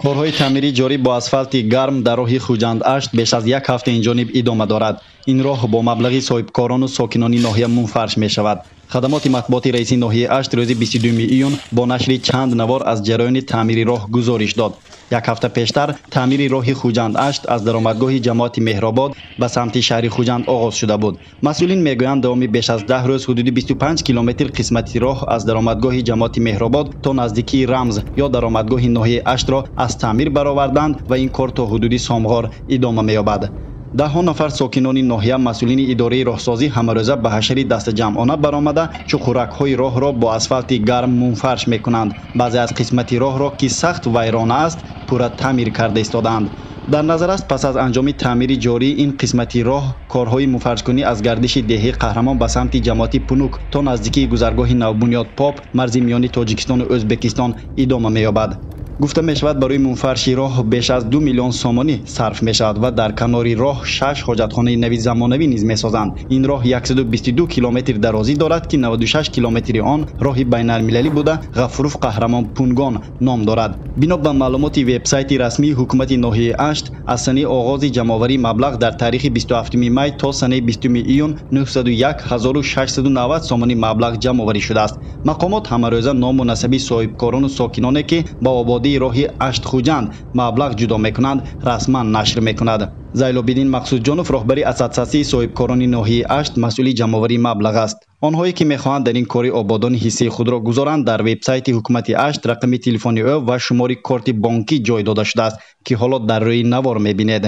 Корҳои таъмирӣ ҷорӣ бо асфалти гарм дар роҳи Хуҷанд-Ашт беш аз як ҳафта инҷониб идома дорад. Ин роҳ бо маблағи соҳибкорону сокинони ноҳия мунфарш мешавад. Хадамоти матбуоти раиси ноҳияи Ашт рӯзи 22 июн бо нашри чанд навор аз ҷараёни таъмири роҳ гузориш дод. Як ҳафта пештар таъмири роҳи Хуҷанд-Ашт аз даромадгоҳи ҷамоати Меҳробод ба самти шаҳри Хуҷанд оғоз шуда буд. Масъулин мегӯянд, давоми беш аз 10 рӯз ҳудуди 25 километр қисмати роҳ аз даромадгоҳи ҷамоати Меҳробод то наздикии Рамз ё даромадгоҳи ноҳияи Аштро аз таъмир бароварданд ва ин кор то ҳудуди Сомғор идома меёбад. Даҳҳо нафар сокинони ноҳия, масъулини идораи роҳсозӣ ҳамарӯза ба ҳашари дастаҷамъона баромада, чуқуракҳои роҳро бо асфалти гарм мунфарш мекунанд. Баъзе аз қисмати роҳро, ки сахт вайрона аст, пурра таъмир карда истодаанд. Дар назар аст, пас аз анҷоми таъмири ҷории ин қисмати роҳ, корҳои мунфаршкунӣ аз гардиши деҳаи Қаҳрамон ба самти ҷамоати Пунук то наздикии гузаргоҳи Навбунёд Поп, марзи миёни Тоҷикистону Ӯзбекистон, идома меёбад. Гуфта мешавад, барои мунфарши роҳ беш аз 2 миллион сомонӣ сарф мешавад ва дар канори роҳ шаш ҳоҷатхонаи нави замонавӣ низ месозанд. Ин роҳ 122 километр дарозӣ дорад, ки 96 километри он роҳи байналмилалӣ буда, Ғафуров Қаҳрамон Пунгон ном дорад. Бино ба маълумоти вебсайти расмии ҳукумати ноҳияи Ашт, аз санаи оғози ҷамъоварии маблағ дар таърихи 27 май то санаи 20 июн 901 690 сомонӣ маблағ ҷамъоварӣ шудааст. Мақомот ҳамарӯза ному насаби соҳибкорону сокиноне, ки ба ободии роҳи Ашт-Хуҷанд маблағ ҷудо мекунанд, расман нашр мекунад. Зайлобиддин Мақсудҷонов, роҳбари ассотсиатсияи соҳибкорони ноҳияи Ашт, масъули ҷамъоварии маблағ аст. Онҳое, ки мехоҳанд дар ин кори ободонӣ ҳиссаи худро гузоранд, дар вебсайти ҳукумати Ашт рақами телефони ӯ ва шумори корти бонкӣ ҷой дода шудааст, ки ҳоло дар рӯи навор мебинед.